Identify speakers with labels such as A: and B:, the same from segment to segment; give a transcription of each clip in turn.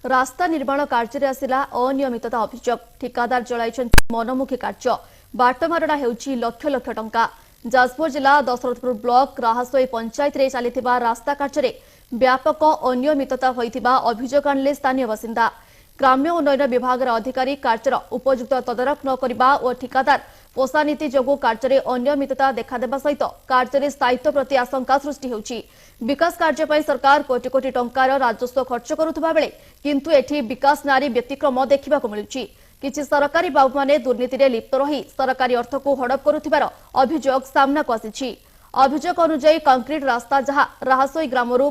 A: ରାସ୍ତା ନିର୍ମାଣ କାର୍ଯ୍ୟରେ ଆସିଲା ଅନିୟମିତତା ଅଭିଯୋଗ। ଠିକାଦାର ଚଳାଇଛନ୍ତି ମନମୁଖୀ କାର୍ଯ୍ୟ, ବାଟମାରଣା ହେଉଛି ଲକ୍ଷ ଲକ୍ଷ ଟଙ୍କା। ଯାଜପୁର ଜିଲ୍ଲା ଦଶରଥପୁର ବ୍ଲକ ରାହାସୋଇ ପଞ୍ଚାୟତରେ ଚାଲିଥିବା ରାସ୍ତା କାର୍ଯ୍ୟରେ ବ୍ୟାପକ ଅନିୟମିତତା ହୋଇଥିବା ଅଭିଯୋଗ ଆଣିଲେ ସ୍ଥାନୀୟ ବାସିନ୍ଦା। ଗ୍ରାମ୍ୟ ଉନ୍ନୟନ ବିଭାଗର ଅଧିକାରୀ କାର୍ଯ୍ୟର ଉପଯୁକ୍ତ ତଦାରଖ ନ କରିବା ଓ ଠିକାଦାର ପୋଷାନୀତି ଯୋଗୁଁ କାର୍ଯ୍ୟରେ ଅନିୟମିତତା ଦେଖାଦେବା ସହିତ କାର୍ଯ୍ୟରେ ସ୍ଥାୟିତ୍ୱ ପ୍ରତି ଆଶଙ୍କା ସୃଷ୍ଟି ହେଉଛି। ବିକାଶ କାର୍ଯ୍ୟ ପାଇଁ ସରକାର କୋଟି କୋଟି ଟଙ୍କାର ରାଜସ୍ୱ ଖର୍ଚ୍ଚ କରୁଥିବା ବେଳେ କିନ୍ତୁ ଏଠି ବିକାଶ ନାଁରେ ବ୍ୟତିକ୍ରମ ଦେଖିବାକୁ ମିଳୁଛି। କିଛି ସରକାରୀ ବାବୁମାନେ ଦୁର୍ନୀତିରେ ଲିପ୍ତ ରହି ସରକାରୀ ଅର୍ଥକୁ ହଡପ କରୁଥିବାର ଅଭିଯୋଗ ସାମ୍ନାକୁ ଆସିଛି। ଅଭିଯୋଗ ଅନୁଯାୟୀ କଂକ୍ରିଟ ରାସ୍ତା ଯାହା ରାହାସୋଇ ଗ୍ରାମରୁ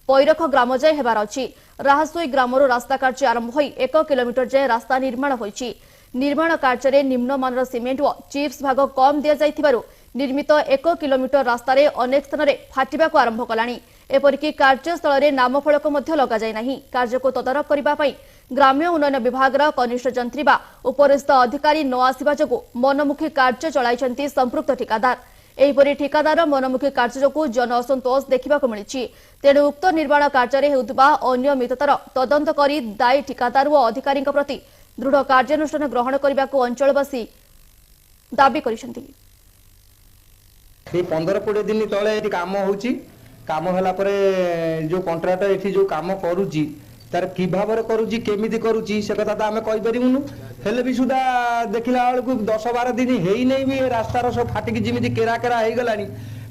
A: ପୈରଖ ଗ୍ରାମ ଯାଏ ହେବାର ଅଛି। ରାହାସୋଇ ଗ୍ରାମରୁ ରାସ୍ତା କାର୍ଯ୍ୟ ଆରମ୍ଭ ହୋଇ 1 କିଲୋମିଟର ଯାଏ ରାସ୍ତା ନିର୍ମାଣ ହୋଇଛି। ନିର୍ମାଣ କାର୍ଯ୍ୟରେ ନିମ୍ନମାନର ସିମେଣ୍ଟ ଓ ଚିପ୍ସ ଭାଗ କମ୍ ଦିଆଯାଇଥିବାରୁ ନିର୍ମିତ 1 କିଲୋମିଟର ରାସ୍ତାରେ ଅନେକ ସ୍ଥାନରେ ଫାଟିବାକୁ ଆରମ୍ଭ କଲାଣି। ଏପରିକି କାର୍ଯ୍ୟସ୍ଥଳରେ ନାମଫଳକ ମଧ୍ୟ ଲଗାଯାଇ ନାହିଁ। କାର୍ଯ୍ୟକୁ ତଦାରଖ କରିବା ପାଇଁ ଗ୍ରାମ୍ୟ ଉନ୍ନୟନ ବିଭାଗର କନିଷ୍ଠ ଯନ୍ତ୍ରୀ ବା ଉପରିସ୍ଥ ଅଧିକାରୀ ନ ଆସିବା ଯୋଗୁଁ ମନମୁଖୀ କାର୍ଯ୍ୟ ଚଳାଇଛନ୍ତି ସମ୍ପୃକ୍ତ ଠିକାଦାର। ଏହିପରି ଠିକାଦାର ମନମୁଖୀ କାର୍ଯ୍ୟ ଯୋଗୁଁ ଜନ ଅସନ୍ତୋଷ ଦେଖିବାକୁ ମିଳିଛି। ତେଣୁ ଉକ୍ତ ନିର୍ମାଣ କାର୍ଯ୍ୟରେ ହେଉଥିବା ଅନିୟମିତତାର ତଦନ୍ତ କରି ଦାୟୀ ଠିକାଦାର ଓ ଅଧିକାରୀଙ୍କ ପ୍ରତି ଦୃଢ଼ କାର୍ଯ୍ୟାନୁଷ୍ଠାନ ଗ୍ରହଣ କରିବାକୁ ଅଞ୍ଚଳବାସୀ ଦାବି କରିଛନ୍ତି।
B: ଏଇ 15-20 ଦିନ ତଳେ ଏଠି କାମ ହେଉଛି। କାମ ହେଲା ପରେ ଯେଉଁ କଣ୍ଟ୍ରାକ୍ଟର ଏଠି ଯେଉଁ କାମ କରୁଛି, ତାର କି ଭାବରେ କରୁଛି, କେମିତି କରୁଛି, ସେ କଥା ତ ଆମେ କହିପାରିବୁନୁ। ହେଲେ ବି ସୁଦ୍ଧା ଦେଖିଲା ବେଳକୁ 10-12 ଦିନ ହେଇନେଇ ବି ଏ ରାସ୍ତାର ସବୁ ଫାଟିକି ଯେମିତି କେରା କେରା ହେଇଗଲାଣି।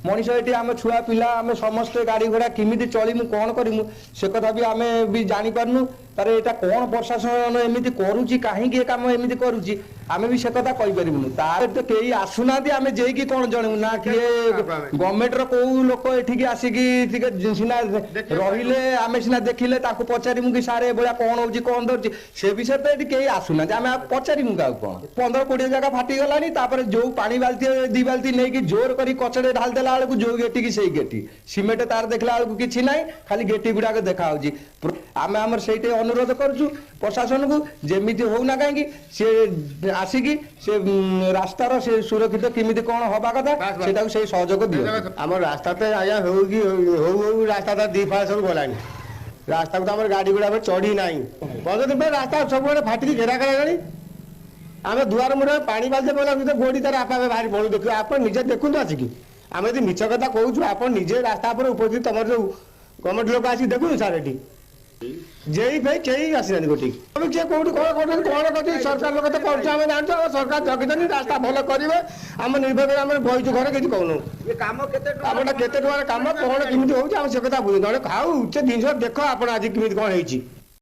B: ମଣିଷ ଏଠି ଆମ ଛୁଆ ପିଲା ଆମେ ସମସ୍ତେ ଗାଡ଼ି ଘୋଡ଼ା କେମିତି ଚଳିମୁ, କ'ଣ କରିମୁ, ସେ କଥା ବି ଆମେ ବି ଜାଣିପାରୁନୁ। ତାର ଏଇଟା କ'ଣ ପ୍ରଶାସନ ଏମିତି କରୁଛି, କାହିଁକି ଏ କାମ ଏମିତି କରୁଛି, ଆମେ ବି ସେ କଥା କହିପାରିବୁନୁ। ତାର ତ କେହି ଆସୁନାହାନ୍ତି, ଆମେ ଯାଇକି କ'ଣ ଜଣେଇବୁ? ନା କିଏ ଗଭର୍ଣ୍ଣମେଣ୍ଟର କୋଉ ଲୋକ ଏଠିକି ଆସିକି ଟିକେ ସିନା ରହିଲେ ଆମେ ସିନା ଦେଖିଲେ ତାଙ୍କୁ ପଚାରିମୁ କି ସାର୍ ଏଭଳିଆ କ'ଣ ହଉଛି, କ'ଣ ଧରୁଛି, ସେ ବିଷୟରେ ତ ଏଠି କେହି ଆସୁନାହାନ୍ତି। ଆମେ ଆଉ ପଚାରିମୁ କାହାକୁ କ'ଣ? 15-20 ଜାଗା ଫାଟିଗଲାଣି। ତାପରେ ଯୋଉ ପାଣି ବାଲ୍ଟି 2 ବାଲ୍ଟି ନେଇକି ଜୋର କରି କଚଡ଼େ ଢାଳି ଦେଲା ବେଳକୁ ଯୋଉ ଗେଟିକି ସେଇ ଗେଟି, ସିମେଣ୍ଟ ତାର ଦେଖିଲା ବେଳକୁ କିଛି ନାହିଁ, ଖାଲି ଗେଟି ଗୁଡାକ ଦେଖା ହଉଛି। ଆମେ ଆମର ସେଇଠି ଅନୁରୋଧ କରୁଛୁ ପ୍ରଶାସନକୁ, ଯେମିତି ହଉନା କାହିଁକି ସେ ଆସିକି ସେ ରାସ୍ତାର ସେ ସୁରକ୍ଷିତ କେମିତି କ'ଣ ହବା କଥା ସେଟାକୁ ସେଇ ସହଯୋଗ ଦିଅନ୍ତୁ।
C: ଆମ ରାସ୍ତା ତ ଆଜ୍ଞା ହଉ କି ହଉ ହଉ ରାସ୍ତା ତ 2 ଫାଳ ସବୁ ଗଲାଣି। ରାସ୍ତାକୁ ତ ଆମର ଗାଡ଼ି ଗୁଡ଼ା ଚଢ଼ି ନାହିଁ। 15 ଦିନ ପାଇଁ ରାସ୍ତା ସବୁଆଡ଼େ ଫାଟିକି ଘେରା କରାଗଲାଣି। ଆମେ ଦୁଆର ମୁହଁରେ ପାଣି ବାଲ୍ଟି ପଡ଼ିଲା ଭିତରେ ଗୋଡ଼ି ତାର ଆପେ ଆପେ ବାହାରି ପଡୁ। ଦେଖିବ ଆପଣ ନିଜେ ଦେଖନ୍ତୁ ଆସିକି, ଆମେ ଯଦି ମିଛ କଥା କହୁଛୁ ଆପଣ ନିଜେ ରାସ୍ତା ଉପରେ ଉପସ୍ଥିତ ତମର ଯୋଉ ଗଭର୍ଣ୍ଣମେଣ୍ଟ ଲୋକ ଆସିକି ଦେଖନ୍ତୁ ସାର୍। ଏଠି ଜେଇ ଫେଇ କେହି ଆସିନାହାନ୍ତି। ଗୋଟିଏ କିଏ କୋଉଠି କ'ଣ କରୁଛନ୍ତି, କ'ଣ କରୁଛନ୍ତି, ସରକାର ଲୋକ ତ କରୁଛୁ ଆମେ ଜାଣିଛୁ। ଆମ ସରକାର ଜଗିଛନ୍ତି, ରାସ୍ତା ଭଲ କରିବେ। ଆମ ନିର୍ଭର କରି ଆମେ ବହିଛୁ ଘରେ, କିଛି କହୁନୁ। କାମଟା କେତେ ଟଙ୍କାର କାମ, କ'ଣ କେମିତି ହଉଛି, ଆମେ ସେ କଥା ବୁଝୁନୁ। ଜଣେ ଖାଉ ସେ ଜିନିଷ ଦେଖ ଆପଣ ଆଜି କେମିତି କ'ଣ ହେଇଛି।